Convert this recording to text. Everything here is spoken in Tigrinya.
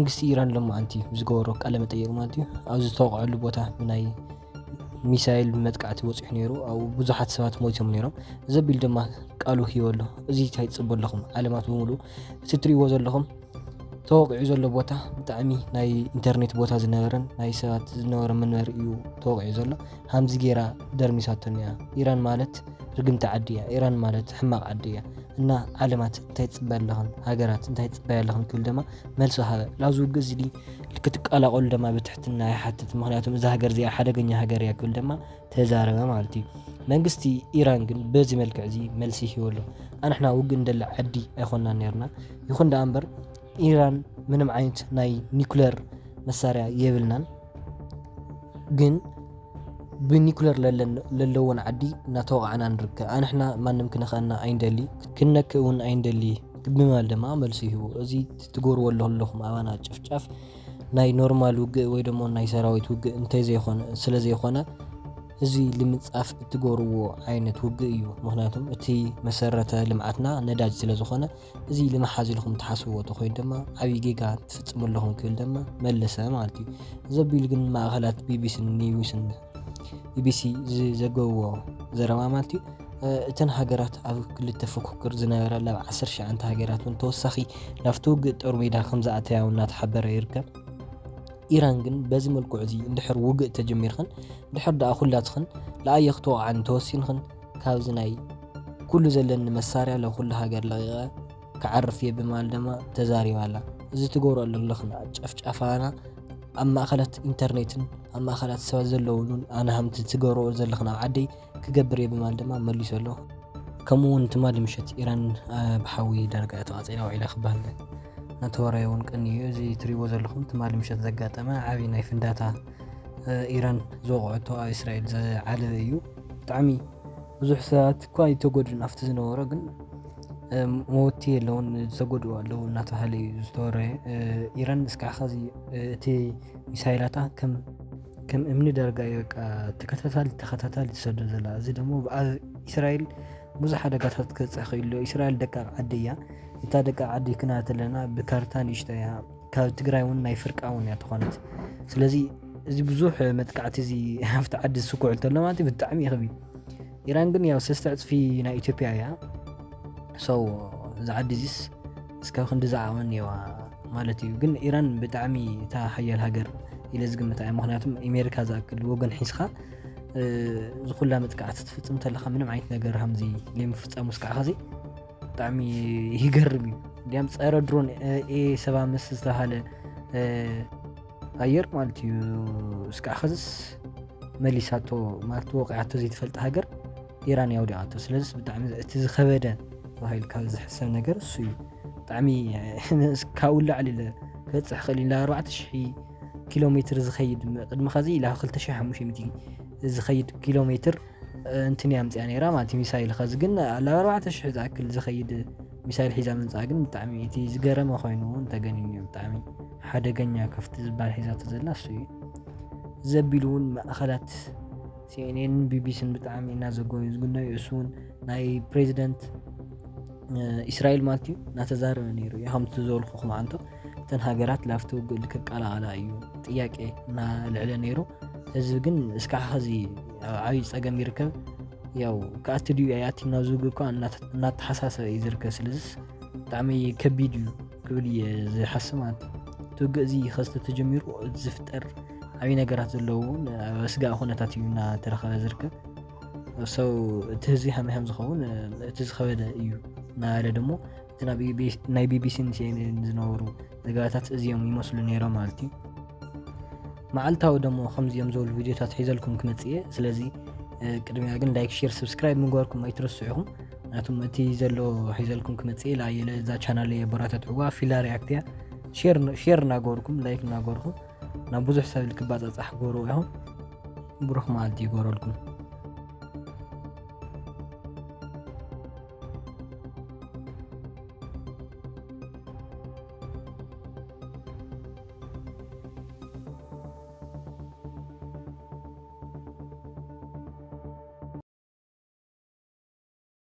መንግስቲ ኢራን ሎማዓንቲ ዝገበሮ ቃለ መጠየቅ ማለት እዩ፣ ኣብ ዝተወቅዐሉ ቦታ ብናይ ሚሳይል መጥቃዕቲ በፂሑ ነይሩ። ኣብኡ ብዙሓት ሰባት ሞይቶም ነይሮም። ዘቢል ድማ ቃሉ ሂቡ ኣሎ። እዚ እንታይ ትፅቡ ኣለኹም? ዓለማት ብምሉእ እቲ ትሪእዎ ዘለኹም ተወቂዑ ዘሎ ቦታ ብጣዕሚ ናይ ኢንተርኔት ቦታ ዝነበረን ናይ ሰባት ዝነበረ መንበሪ እዩ ተወቂዑ ዘሎ። ሃምዚ ጌራ ደርሚሳቶን እያ። ኢራን ማለት ርግምቲ ዓዲ እያ። ኢራን ማለት ሕማቕ ዓዲ እያ። እና ዓለማት እንታይ ትፅበያ ኣለኽን? ሃገራት እንታይ ትፅበያ ኣለኽን? ክብል ድማ መልሲ ሃበ። ላብዚ ውግእ እዚ ክትቀላቀሉ ድማ ብትሕትና ይሓትት። ምክንያቱም እዛ ሃገር እዚኣ ሓደገኛ ሃገር እያ ክብል ድማ ተዛረበ ማለት እዩ። መንግስቲ ኢራን ግን በዚ መልክዕ እዚ መልሲ ሂቡ ኣሎ። ኣንሕና ውግእ እንደለ ዓዲ ኣይኮንና ነርና። ይኹን ደኣ እምበር ኢራን ምንም ዓይነት ናይ ኒኩለር መሳርያ የብልናን፣ ግን ብኒኩለር ለለወን ዓዲ እናተወቃዕና ንርከብ። ኣንሕና ማንም ክነኽኣና ኣይንደሊ፣ ክንነክእ እውን ኣይንደሊ ብምባል ድማ መልሲ ሂቡ። እዚ ትገብርዎ ኣለኹም ኣባና ጨፍጫፍ ናይ ኖርማል ውግእ ወይ ደሞ ናይ ሰራዊት ውግእ እንተዘይኮነ፣ ስለ ዘይኮነ፣ እዚ ልምጻፍ እትገብርዎ ዓይነት ውግእ እዩ። ምክንያቱም እቲ መሰረተ ልምዓትና ነዳጅ ስለ ዝኾነ፣ እዚ ልምሓዝ ኢልኩም ትሓስብዎ ተኾይኑ ድማ ዓብዪ ጌጋ ትፍጽሙ ኣለኹም ክብል ድማ መለሰ ማለት እዩ። ዘቢሉ ግን ማእኸላት ቢቢሲን ኒውስን፣ ቢቢሲ ዝዘገብዎ ዘረባ ማለት እዩ፣ እተን ሃገራት ኣብ ክልተ ፍኩክር ዝነበራ ናብ ዓሰርተ ሽዓንተ ሃገራት እውን ተወሳኺ ናብቲ ውግእ ጦር ሜዳ ከም ዝኣተያ እውን እናተሓበረ ይርከብ። ኢራን ግን በዚ መልክዑ እዚ እንድሕር ውግእ ተጀሚርኽን፣ እንድሕር ደኣ ኩላትኽን ለኣየ ክትወቕዓኒ ተወሲንኽን፣ ካብዚ ናይ ኩሉ ዘለኒ መሳርያ ለኩሉ ሃገር ለቒቐ ክዓርፍ እየ ብምባል ድማ ተዛሪባ ኣላ። እዚ ትገብሮ ዘለኽን ጨፍጫፋና ኣብ ማእኸላት ኢንተርኔትን ኣብ ማእኸላት ሰባት ዘለውንን ኣነ ሃምቲ ትገብሮ ዘለኽን ኣብ ዓደይ ክገብር እየ ብምባል ድማ መሊሱ ኣሎ። ከምኡ እውን ትማሊ ምሸት ኢራን፣ አ፣ ብሓዊ ዳርጋ ተቓጺላ ውዒላ ክበሃል እናተወረየ እውን ቀንዩ እዩ። እዚ ትሪእዎ ዘለኹም ትማሊ ምሸት ዘጋጠመ ዓብዪ ናይ ፍንዳታ፣ አ፣ ኢራን ዝወቕዐቶ ኣብ እስራኤል ዝዓለበ እዩ። ብጣዕሚ ብዙሕ ሰባት እኳ ኣይተጎድኡን ኣብቲ ዝነበሮ፣ ግን፣ አ፣ መወቲ የለውን፣ ዝተጎድኡ ኣለዉ እናተባሃለ እዩ ዝተወረየ። አ፣ ኢራን እስካዕ ኸዚ፣ አ፣ እቲ ሚሳይላታ ከም፣ ከም እምኒ ዳርጋ እዩ በቃ ተከታታሊ፣ ተከታታሊ ትሰዶ ዘላ። እዚ ደሞ ኣብ እስራኤል ብዙሕ ሓደጋታት ክበጽሕ ክኢሉ ኣሎ። እስራኤል ደቃቕ ዓዲ እያ። እታ ደቃቕ ዓዲ ክና ተለና ብካርታ ንእሽቶ እያ። ካብ ትግራይ እውን ናይ ፍርቃ እውን እያ ተኾነት። ስለዚ እዚ ብዙሕ መጥቃዕቲ እዚ ኣብቲ ዓዲ ዝስኩዕ እንተሎ ማለት እዩ ብጣዕሚ ይኽቢ። ኢራን ግን ያው ሰለስተ ዕጽፊ ናይ ኢትዮጵያ እያ። So፣ እዚ ዓዲ እዚስ እስካብ ክንዲ ዝዓቕመን እየዋ ማለት እዩ። ግን ኢራን ብጣዕሚ እታ ሓያል ሃገር ኢለ ዝግምታ እየ። ምክንያቱም ኣሜሪካ ዝኣክል ወገን ሒዝካ፣ እ፣ ዝኩላ መጥቃዕቲ ትፍጽም እንተለካ ምንም ዓይነት ነገር ከምዚ ለምፍጻሙ እስካዕ ኸዚ ብጣዕሚ ይገርም እዩ። እንዲያም ጸረ ድሮን ኤ ሰባ ምስ ዝተባሃለ፣ እ፣ ኣየር ማለት እዩ እስካዕ ኸዝስ መሊሳቶ ማለት ወቂዓቶ ዘይትፈልጥ ሃገር ኢራን እያ ኣውዲቓቶ። ስለዚስ ብጣዕሚ እቲ ዝኸበደ ተባሂሉ ካብ ዝሕሰብ ነገር እሱ እዩ። ብጣዕሚ ካብኡ ላዕሊ ኢለ ክበጽሕ ክእል እዩ። ኣርባዕተ ሽሕ ኪሎ ሜትር ዝኸይድ፣ ቅድሚ ኸዚ ኢላ ክልተ ሽሕ ሓሙሽተ ሚእቲ ዝኸይድ ኪሎ ሜትር፣ እ፣ እንትን እያ ኣምጽኣ ነይራ ማለት እዩ፣ ሚሳይል። ኸዚ ግን ኣብ ኣርባዕተ ሽሕ ዝኣክል ዝኸይድ ሚሳይል ሒዛ ምምጽኣ ግን ብጣዕሚ እቲ ዝገረመ ኮይኑ እውን ተገኒኑ እዩ። ብጣዕሚ ሓደገኛ ካብቲ ዝበሃል ሒዛቶ ዘላ እሱ እዩ። ዘቢሉ እውን ማእኸላት ሲ ኤን ኤን ቢቢሲን ብጣዕሚ እናዘጎዩ ዝግነዩ፣ እሱ እውን ናይ ፕሬዚደንት፣ እ፣ እስራኤል ማለት እዩ እናተዛረበ ነይሩ እዩ። ከምቲ ዝበልኩኹም ኣንቶ እተን ሃገራት ላብቲ ውግእ ክቀላቐላ እዩ ጥያቄ እናልዕለ ነይሩ። ህዝቢ ግን እስካዕ ኸዚ ኣብ ዓብዪ ጸገም ይርከብ። ያው ክኣቲ ድዩ ኣይኣቲን ናብዚ ውግእ እኳ እናተ-፣ እናተሓሳሰበ እዩ ዝርከብ። ስለዚስ ብጣዕሚ ከቢድ እዩ ክብል እየ ዝሓስብ ማለት እዩ። እቲ ውግእ እዚ ኸዚ ተተጀሚሩ ዝፍጠር ዓብዪ ነገራት ዘለዉ እውን ኣብ ኣስጋኢ ኩነታት እዩ እናተረኸበ ዝርከብ። So፣ እቲ ህዝቢ ሃመይ ሃም ዝኸውን፣ እ፣ እቲ ዝኸበደ እዩ እናበለ ደሞ እቲ ናብ ቢ ቢ ሲ፣ ናይ ቢቢሲን ሲ ኤን ኤን ዝነበሩ ዘገባታት እዚኦም ይመስሉ ነይሮም ማለት እዩ። መዓልታዊ ደሞ ከምዚኦም ዝበሉ ቪድዮታት ሒዘልኩም ክመጽእ እየ። ስለዚ፣ እ፣ ቅድሚያ ግን ላይክ፣ ሼር፣ ሰብስክራይብ ምግባርኩም ኣይትረስዑ ኢኹም። ምክንያቱም እቲ ዘሎ ሒዘልኩም ክመጽእ እየ። ላየለ እዛ ቻናል የበራተትዕዋ፣ ፊላ ሪያክት እያ። ሼር ን-፣ ሼር እናገበርኩም፣ ላይክ እናገበርኩም ናብ ብዙሕ ሰብ ክባጻጻሕ ግበርዎ ኢኹም። ብሩኽ መዓልቲ ይግበረልኩም።